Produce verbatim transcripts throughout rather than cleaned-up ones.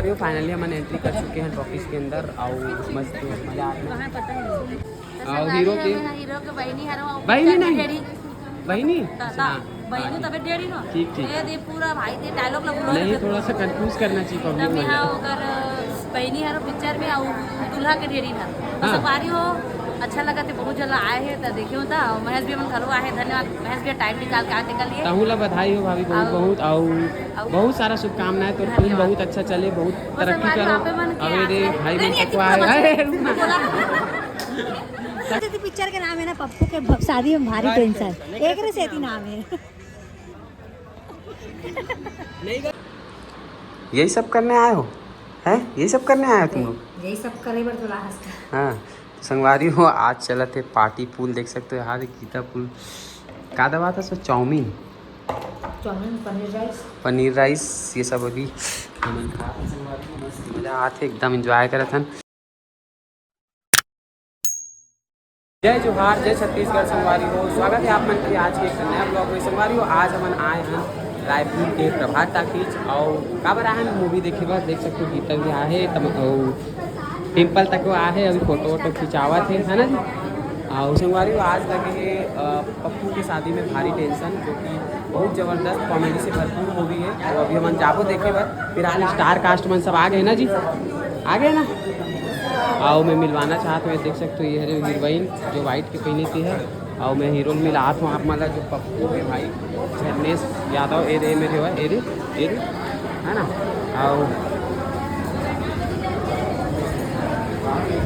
अभी finally हमन entry कर चुके हैं टॉकीज के अंदर। अउ मस्त मजा आता है। अउ हीरो के, हीरो के बहिनी हरो, बहिनी नहीं, ढेरी। बहिनी? त, त, हाँ, बहिनी हाँ, तबे ढेरी न। ठीक, ठीक। ये दे पूरा भाई दे dialogue ला बोलो नहीं, थोड़ा सा confuse करना चाहिए public में। हाँ, ओकर बहिनी हरो पिक्चर में, अउ दूल्हा के ढेरी हरो। हाँ। संगवारी हो, अच्छा लगा थे, बहुत जल्द आए हैं त देखियो त, अउ महेश भी हमन घलो आए हैं, धन्यवाद महेश भैया, टाइम निकाल के आए तेकर लिए। तहू ला बधाई हो भाभी, बहुत, अउ, बहुत, अउ, अउ बहुत सारा शुभकामनाएं, तोर फिल्म धन्यवाद। बहुत अच्छा चले, बहुत तरक्की करो। अबे रे भाई, मैं पकवा है। अरे, रुक ना। पिक्चर के नाम है ना पप्पू के भ-, शादी में भारी टेंशन, एक रे सेती नाम है। यही सब करने आए हो? हैं? यही सब करने आए हो तुम लोग? यही सब करे बर तो ला हंसता। हाँ, तो संगवारी हो, आज चलत हे पार्टी पूल, देख सकते हो यार, गीता पूल। का दबात हे सो? Chowmein. Chowmein, paneer rice. Paneer rice, ये सब अभी हमन खात हन संगवारी हो, मस्त मजा आत हे, एकदम एंजॉय करत हन। जय जोहार, जय छत्तीसगढ़ संगवारी हो, स्वागत है आप मन के आज के एक नया ब्लॉग में। संगवारी हो, आज हमन आए हैं रायपुर के प्रभात टाकीज, अउ काबर आए हैं मूवी देखे बर। देख सकते हो, गीता भी आए है, तम-, अउ टिम्पल तक आए है, अभी फोटो वोटो खिंचावत है, है ना जी? अउ संगवारी हो, आज लगे है, अ, पप्पू की शादी में भारी टेंशन, जो कि बहुत जबरदस्त कॉमेडी से भरपूर मूवी है। तो अभी हमन जाबो देखे बर, फिलहाल स्टार कास्ट मन सब आ गए ना जी, आ गए ना। अउ मैं मिलवाना चाहत हूँ, देख सकते हो, ये हरे हीरोइन जो व्हाइट के पहने थी है, अउ मैं हीरो मिलात हूँ आप मन ला, जो पप्पू के भाई धर्मेश यादव, ए रे मेरे हुआ, ए रे, ए रे, है ना? अउ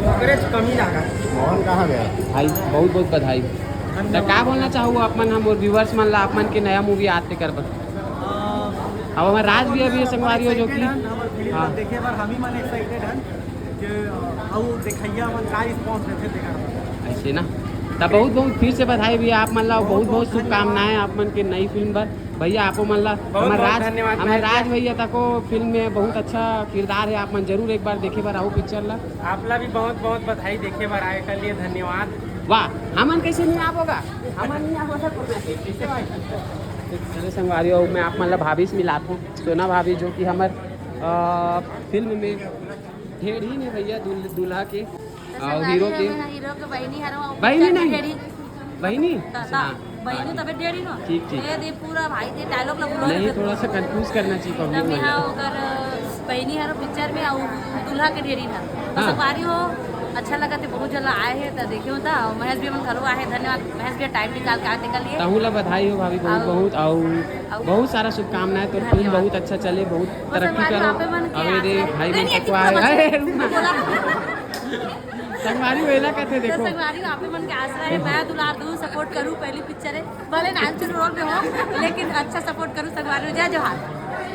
ओकरे से कमी लागा। मोहन कहाँ गया? भाई, बहुत बहुत बधाई। तो का बोलना चाहू आप मन, हम और व्यूअर्स मन ला, आप मन के नया मूवी आते कर बर? अ, अब हमारे राज भी अभी संगवारी हो, जो कि, excited हन, हमर फिल्म ला हाँ। देखे बर हम ही मन एक्साइटेड हन कि, अ, अउ देखैया मन का रिस्पॉन्स देथे तेकर बर। ऐसे ना, तब बहुत बहुत फिर से बधाई भी आप मन ला, बहुत बहुत शुभकामनाएं आप मन के नई फिल्म बर। भैया, आपो मन ला बहुत, हमार बहुत राज, धन्यवाद हमार महेश राज भैया। भैया तको फिल्म में बहुत अच्छा किरदार है, आप मन जरूर एक बार देखे बर आओ पिक्चर ला। आप ला भी बहुत बहुत बधाई देखे बर आए के लिए, धन्यवाद। वाह, हमन कैसे नहीं आप होगा, हमन नहीं आप होगा। चलो संगवारी हो, मैं आप मन ला भाभी से मिलात हूँ, सोना भाभी, जो कि हमर, अ, फिल्म में ढेर ही ने भैया, दूल-, दूल्हा के अउ हीरो के। हीरो के बहिनी हरो, बहिनी नहीं। ढेरी। बहिनी? त, त, हाँ, बहिनी हाँ, तबे ढेरी न। ठीक, ठीक। ये दे पूरा भाई दे डायलॉग ला बोलो नहीं, थोड़ा सा कंफ्यूज करना चाहिए पब्लिक में। हाँ, ओकर बहिनी हरो पिक्चर में, अउ दूल्हा के ढेरी हरो। हाँ। संगवारी हो, अच्छा लगा थे, बहुत जल्द आए हैं त देखियो त, अउ महेश भी हमन घलो आए हैं, धन्यवाद महेश भैया, टाइम निकाल के आए तेकर लिए। तहू ला बधाई हो भाभी, बहुत, अउ, बहुत, अउ अउ बहुत सारा शुभकामनाएं, तोर फिल्म धन्यवाद। बहुत अच्छा चले, बहुत तरक्की करो। अबे रे भाई, मैं पकवा है। अरे, रुक ना। संगवारी वेला कथे, देखो। संगवारी आपे मन के आसरा है, मैं दुलार दूँ, सपोर्ट करूँ, पहली पिक्चर है, भले नानचुन रोल में हो, लेकिन अच्छा सपोर्ट करूँ संगवारी। जय जोहार।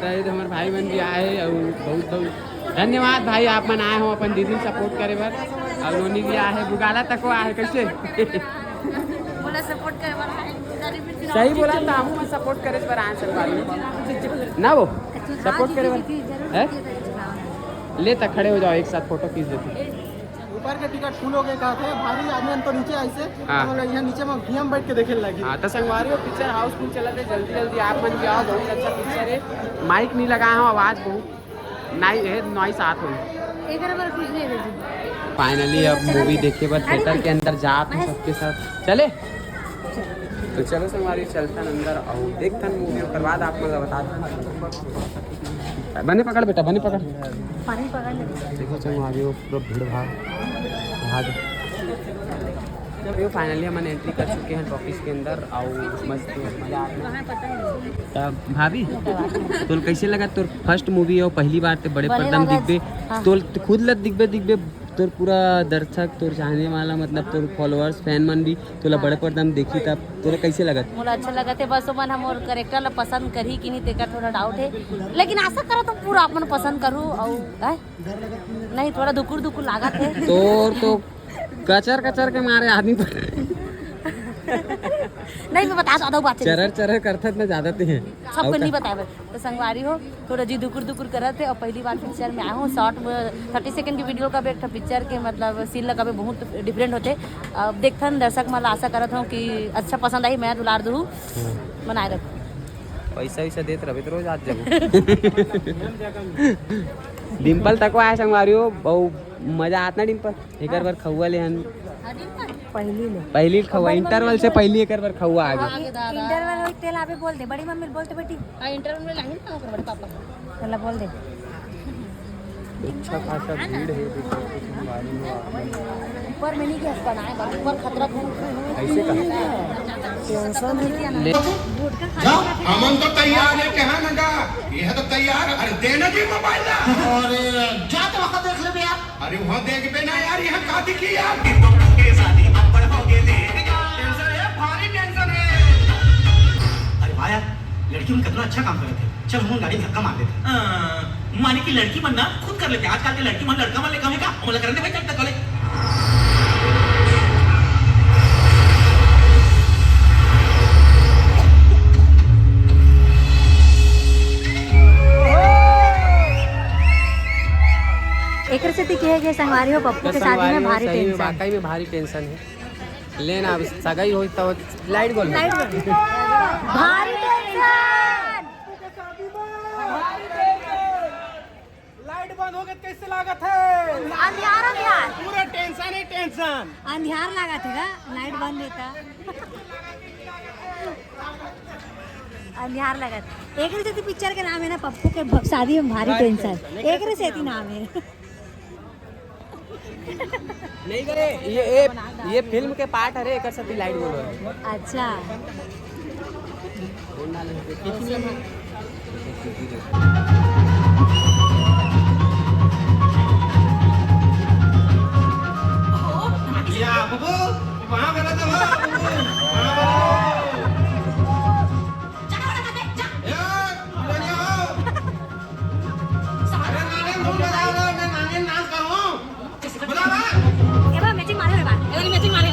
तो ये तो हमारे भाई बहन भी आए, और बहुत बहुत धन्यवाद भाई, आप मन आए हो अपन दीदी सपोर्ट करे बर। और नोनी भी आए है, बुगाला तक आए है, कैसे? बोला सपोर्ट करे बर आए, सही बोला, तो हम सपोर्ट करे बर आए संगवारी ना, वो सपोर्ट करे बर है। ले तक खड़े हो जाओ, एक साथ फोटो खींच देते। ऊपर के टिकट फुल हो गए कहा थे, भारी आदमी तो नीचे आइसे, हाँ। तो यहाँ नीचे में भैया बैठ के देखे लगी। हाँ, तो संगवारी हो, पिक्चर हाउसफुल चला थे, जल्दी जल्दी आप मन भी आओ, बहुत अच्छा पिक्चर है। माइक नहीं लगाए हो, आवाज़ बहुत नहीं है, नॉइस आत हो। फाइनली अब मूवी देखे बर थिएटर के अंदर जात हो सबके साथ, चले? तो चलो संगवारी, चलतन अंदर और देखतन मूवी, ओकर बाद आप मन ला बता देना। बने पकड़ बेटा, बने पकड़। पानी पकड़ ले। देखो संगवारी हो, पूरा भीड़ भाड़। भाग। तो फाइनली हमन एंट्री कर चुके हैं टॉकीज के अंदर और मस्त मजा आ रहा है। तब भाभी, तोल कैसे लगा तोर फर्स्ट मूवी हो, पहली बार ते बड़े पर्दा में दिखबे, हाँ। तोल खुद लग दिखबे, दिखबे तोर पूरा दर्शक, तोर चाहने वाला, मतलब तोर फॉलोअर्स, फैन मन भी तोला हाँ। बड़े पर्दा में देखी, तब तोला कैसे लगत? मोला अच्छा लगत है, बस ओमन हमर कैरेक्टर ला पसंद करही कि नहीं, तेकर थोड़ा डाउट है, लेकिन आशा करत हूँ पूरा आप मन पसंद करू। और हैं? नहीं, थोड़ा दुकुर दुकुर लागत है। तोर तो कचर कचर के मारे आदमी पर नहीं, मैं बता सकता हूँ बात है। चरर चरर करथत ना ज्यादा ते हैं। सबको नहीं बताया। तो संगवारी हो, थोड़ा जी दुकुर दुकुर करत है और पहली बार पिक्चर में आया हूँ। शॉर्ट में थर्टी सेकंड की वीडियो का भी एक ठा पिक्चर के मतलब सीन लगावे बहुत डिफरेंट होते। अब देखथन दर्शक मन ला, आशा करत हूँ कि अच्छा पसंद आई, मैं दुलार दूँ। हाँ। बनाए रख। पैसा वैसा देत रहे तो रोज आज जाबो। डिम्पल तको आय संगवारी हो, बहुत मजा आत ना डिम्पल। एकर बर खउआ ले हन। पहली ले। पहली खउआ, इंटरवल से पहली एकर बर खउआ आगे। इंटरवल होई तेला अभी बोल दे, बड़ी मम्मी बोल दे बेटी। हाँ, इंटरवल में लाइन ना ओकर बड़े पापा। चला बोल दे। अच्छा खासा भीड़ है, देखो, कुछ मालूम नहीं। ऊपर में नहीं गैस बनाए, बस ऊपर खतरा। ऐसे का? ले। हमन तो तैयार है, कहाँ ना जा? यह तो तैयार है। अरे देना जी मोबाइल ना। अरे जा तो वहाँ देख ले भैया। अरे वहाँ देख बे ना यार, यहाँ का दिखी यार? टेंशन है, भारी टेंशन है। अरे वाह यार, लड़की मन कितना अच्छा काम करत हे। चल हम गाड़ी में धक्का मार देते हैं। अ, माने कि लड़की मन ना खुद कर लेते हैं। आजकल के लड़की मन लड़का मन ले कम है का? हम लगा करने भाई चलता कॉलेज। एकर सेती कहे गए संगवारी हो, पप्पू के शादी में भारी टेंशन। वाकई में भारी टेंशन है। लेना अब सगाई होई तो लाइट गोल। लाइट गोल। भारी टेंशन। लाइट बंद हो गई, कैसे लागत है? अंधियार, अंधियार। पूरा टेंशन ही टेंशन। अंधियार लागत है का? लाइट बंद होता। अंधियार लागत। एकरे सेती पिक्चर के नाम है ना पप्पू के भ-, शादी में भारी टेंशन। एकरे सेती नाम है। नहीं रे, ये, ये, ये फिल्म के पार्ट हरे, एकर सेती लाइट गोल हो रहा है। अच्छा। या, बाबू, वहाँ गलत है, बाबू, वहाँ गलत है। ए, अरे, नागिन, नागिन, नागिन, नागिन नाच करो। ए बा, मैचिंग मारे रे बा। ए वाली मैचिंग मारे।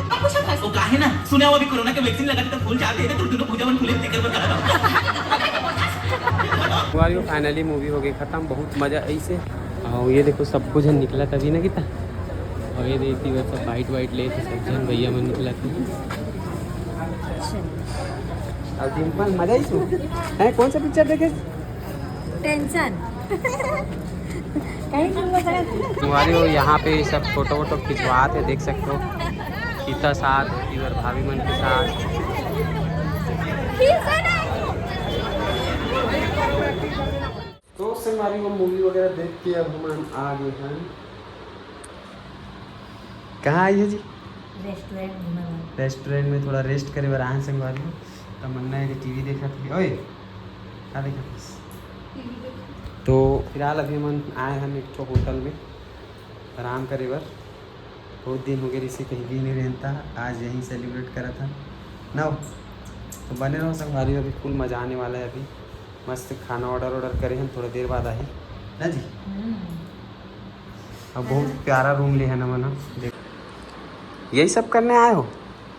अब कुछ वो काहे ना सुने, वो अभी कोरोना के वैक्सीन लगा तो फूल जाते हैं, तो दोनों भुजा मन फूले, तेकर पर करा। हमारी वो फाइनली मूवी हो गई खत्म, बहुत मजा ऐसे। और ये देखो, सब कुछ निकला तभी ना कितना। और ये देखती, वो सब बाइट वाइट ले थे, सब जन भैया मन निकला थे। अब डिम्पल मजा ही सु है। कौन सा पिक्चर देखे? टेंशन। कहीं नहीं हो सकता। हमारी वो यहाँ पे सब फोटो वोटो खिंचवात है, देख सकते हो। सीता साथ होती और भाभी मन के साथ। तो संगवारी वो मूवी वगैरह देख के अब हम आ गए हैं। कहाँ आई है जी? रेस्टोरेंट में। रेस्टोरेंट में थोड़ा रेस्ट करे बर आए हैं संगवारी। तमन्ना है कि टीवी देखत है। ओए, का देखत हस? तो फिलहाल अभी हमन आए हन एक ठो होटल में आराम करे बर। बहुत दिन हो गए रिसे कहीं भी नहीं रहता, आज यहीं सेलिब्रेट करा था ना। तो बने रहो संगवारी, अभी फुल मजा आने वाला है। अभी मस्त खाना ऑर्डर ऑर्डर करे हन, थोड़ा देर बाद आही ना जी। हम्म। अब बहुत प्यारा रूम ले है ना मना। देख, यही सब करने आए हो?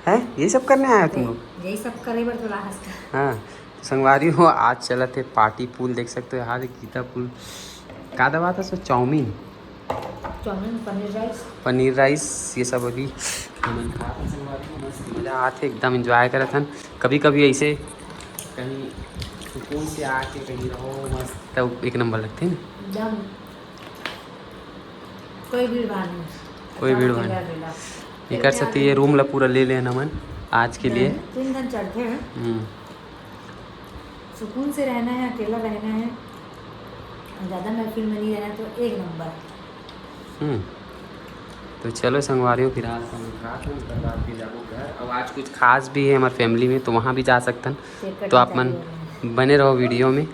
हैं, यही सब करने आए हो तुम लोग? यही सब करे बर तो ला हंसता। हाँ, तो संगवारी हो, आज चलत है पार्टी पूल, देख सकते हो यार, गीता पूल। का दबा था सो? Chowmein. Chowmein, paneer rice. Paneer rice, ये सब अभी हमन खात हन संगवारी हो, मस्त मजा आथे, एकदम एंजॉय करत हन। कभी कभी ऐसे कहीं सुकून से आके कहीं रहो, मस्त, तब एक नंबर लगथे ना। एकदम कोई भीड़ भाड़ नहीं। कोई भीड़ भाड़ नहीं। एकर सेती ये रूम ला पूरा ले लेन हमन आज के लिए। तीन दिन चलते हैं। हम्म। सुकून से रहना है, अकेला रहना है, ज़्यादा महफिल में नहीं रहना, तो एक नंबर। हम्म। तो चलो संगवारी हो, फिलहाल तो हम रात में, ओकर बाद फिर जाबो घर। अब आज कुछ खास भी है हमारे फैमिली में, तो वहाँ भी जा सकतन। तो आप मन बने रहो वीडियो में।